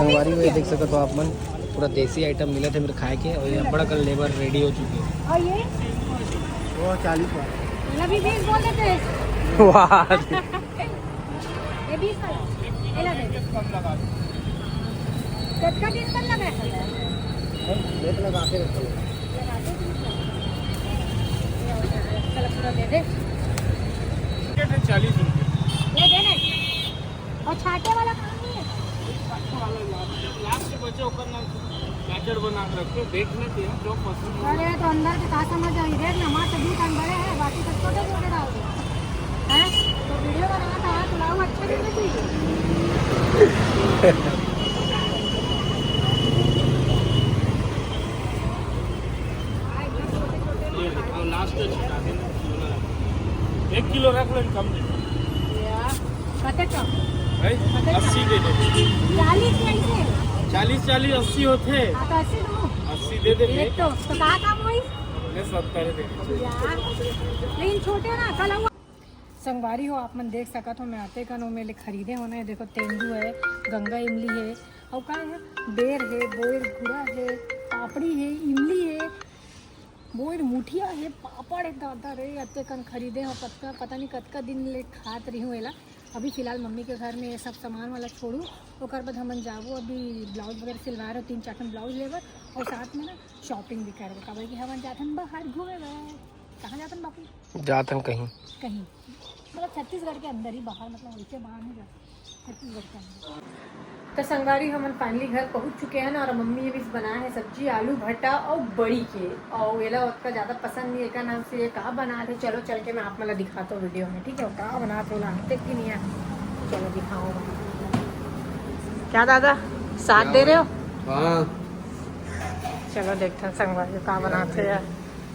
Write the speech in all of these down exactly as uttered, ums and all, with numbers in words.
संगवारी हो, ये देख सकत हो आप मन, पूरा देसी आइटम मिलत हे मेरे खाए के, और ये बड़ा कल लेबर रेडी हो चुके हैं। और ये वो चालीस वाला। ये भी बीस बोल देते हैं। वाह। ये बीस वाला ये ला दे। कितना दिन पर लगा है? रेट लगा के रखो। लगा दे बीस वाला। ये हो गया, चलो पूरा दे दे। चालीस रुपये। ये दे ना। और छाटे वाला काम नहीं है? लास्ट बचे ओकर ना बैटर बना के रखे, देख लेते हैं जो पसंद हो। अरे तो अंदर के का समझ आई, देख ना, माँ तो दू टाइम बड़े हैं, बाकी सब छोटे छोटे डाल दे। हैं? तो वीडियो बनाना था, पुलाव अच्छे से नहीं चाहिए। लास्ट एक किलो रख लो, कम दे। या, कते कम? भाई, अस्सी दे दे। चालीस कैसे? चालीस चालीस अस्सी होते हैं। हाँ, तो अस्सी दो। अस्सी दे दे। एक तो, तो कहा कम हुई? मैं सत्तर दे। या, लेकिन छोटे ना, कल हुआ। संगवारी हो, आप मन देख सकत हो, मैं आते कन ओमे ले खरीदे हो ना, ये देखो तेंदू है, गंगा इमली है, और का है, बेर है, बोर गुड़ा है, पापड़ी है, इमली है, बोर मुठिया है, पापड़ है, दादा रे, अते कन खरीदे हो, कतका, पता नहीं कतका दिन ले खात रही हूँ एला। अभी फिलहाल मम्मी के घर में ये सब सामान वाला छोड़ू, ओकर बाद हमन जाबो, अभी ब्लाउज वगैरह सिलवा रहे हो, तीन चार ठन ब्लाउज लेबर, और साथ में ना शॉपिंग भी करबो, काबर कि हमन जाथन बाहर घूमे बर। कहाँ जाथन बापू? जाथन कहीं। कहीं मतलब छत्तीसगढ़ के अंदर ही, बाहर मतलब वैसे बाहर नहीं जाते, छत्तीसगढ़ के अंदर। तो संगवारी, हमन फाइनली घर पहुंच चुके हैं ना, और मम्मी अभी बनाए हैं सब्जी, आलू भट्टा और बड़ी के, और एला ओतका ज़्यादा पसंद नहीं है, एकर नाम से ये का बना थे। चलो चल के मैं आप मन ला दिखाता हूँ वीडियो में, ठीक है? का बना थे, ओला आते कि नहीं है, चलो दिखाओ। क्या दादा, साथ दे रहे हो? हाँ। चलो देखते हैं संगवारी का बना थे यार।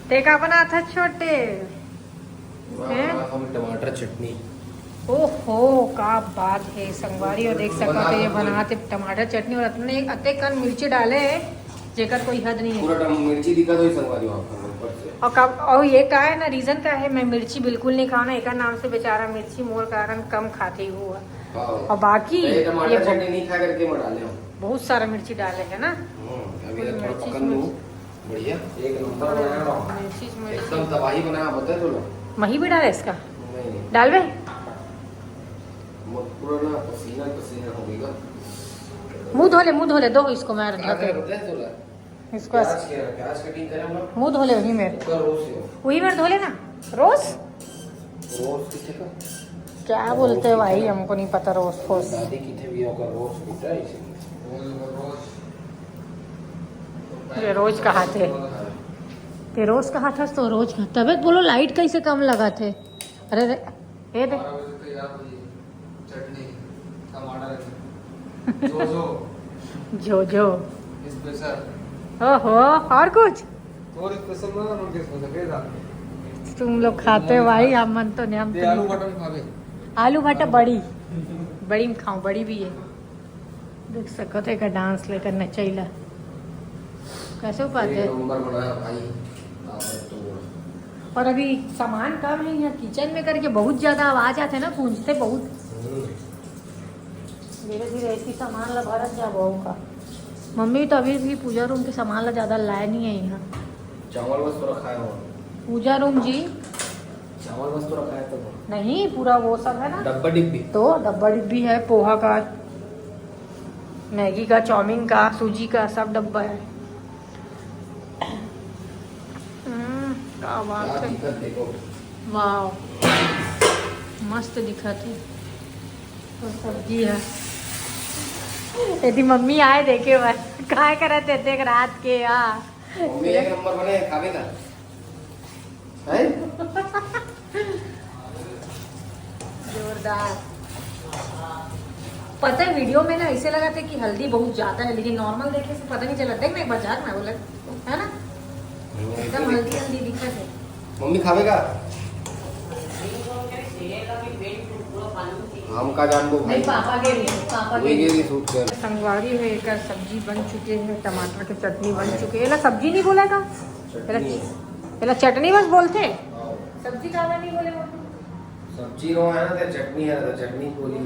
ते का बना था छोटे? हैं? हम टमाटर चटनी। ओहो, का बात है संगवारी, और देख सकते हो ये बनाते टमाटर चटनी, और अपने अते कन मिर्ची डाले है, जेकर कोई हद नहीं है। पूरा टम- मिर्ची दिखा दो ही संगवारी हो आप लोग ऊपर से। और का, और ये का है ना, रीजन का है, मैं मिर्ची बिल्कुल नहीं खाऊँ ना, एकर नाम से बेचारा मिर्ची मोर कारण कम खाते ही हुआ। हाँ। और बाकी तो ये टमाटर ये चटनी नहीं खा करके मैं डाले हूँ। बहुत सारा मिर्ची डाले है ना। हम्म, अभी पूरी थोड़ा मिर्ची पकड़ लूँ। बढ़िया, एक नंबर बनाया रहा। मिर्ची मिर्ची एकदम तबाही बनाया, बताए तो लोग। मही भी डाले इसका, नहीं, डालबे? मत पूरा ना पसीना पसीना हो गया। मुंह धो ले, मुंह धो ले, दो इसको मैं क्या धो के। करे बताए तो लोग? इसको प्याज के प्याज कटिंग करे हम लोग। मुंह धो ले वही में, उसका रोज से हो। वही में धो लेना। रोज रोज किथे का? क्या बोलते हैं भाई, हमको नहीं पता रोज फोज। दादी किथे भी होकर रोज बेटा इसे। ये रोज कहा थे, ये रोज कहा था तो रोज कहा। तबे तो बोलो लाइट कैसे कम लगा थे। अरे रे, ये दे। बारह बजे तैयार हो जाएगी चटनी, टमाटर, जो जो जो जो। स्पेशल। ओहो, और कुछ? और स्पेशल ना हम किस हो सके रात में। तुम लोग खाते हो भाई, हम मन तो नहीं, हम ये तो आलू नहीं। बटर खा ले। आलू भट्टा बड़ी, बड़ी में खाओ, बड़ी भी है। देख सकते हो का डांस लेकर नचैला कैसे उपाते एक हैं। नंबर बनाया भाई। ताबड़तोड़। और अभी सामान कम है यहाँ किचन में करके बहुत ज्यादा आवाज आते ना, गूंजते बहुत। हम्म। धीरे धीरे ऐसी सामान ला भरत जा बहू का। मम्मी तो अभी भी पूजा रूम के सामान ला ज्यादा लाए नहीं है यहाँ। चावल बस तो रखा है वहाँ। पूजा रूम जी। चावल बस तो रखा है तो। नहीं, पूरा वो सब है ना। डब्बा डिब्बी। तो डब्बा डिब्बी है, पोहा का, मैगी का, चाउमीन का, सूजी का, सब डब्बा है। हम्म, क्या बात क्या है। दिक्कत देखो। वाह, मस्त दिखत है। तो सब्जी है। यदि मम्मी आए देखे भाई, काय करत है देख रात के यार। मम्मी एक नंबर बने खावे का। है? जोरदार। पता है वीडियो में ना ऐसे लगा था कि हल्दी बहुत ज्यादा है, लेकिन नॉर्मल देखे से पता नहीं चला। देख ना एक बार झांक ना, बोले है ना, एकदम हल्दी हल्दी दिखा थे। मम्मी खावे का? हम का जानबो भाई। नहीं, पापा के लिए, पापा के वही लिए। के लिए शूट कर। संगवारी है, एक सब्जी बन चुके हैं, टमाटर की चटनी बन चुकी है। एला सब्जी नहीं बोला था, एला, चटनी। एला चटनी बस बोलते हैं, सब्जी का नहीं बोले वो। सब्जी रो है ना, तो चटनी है, तो चटनी बोली।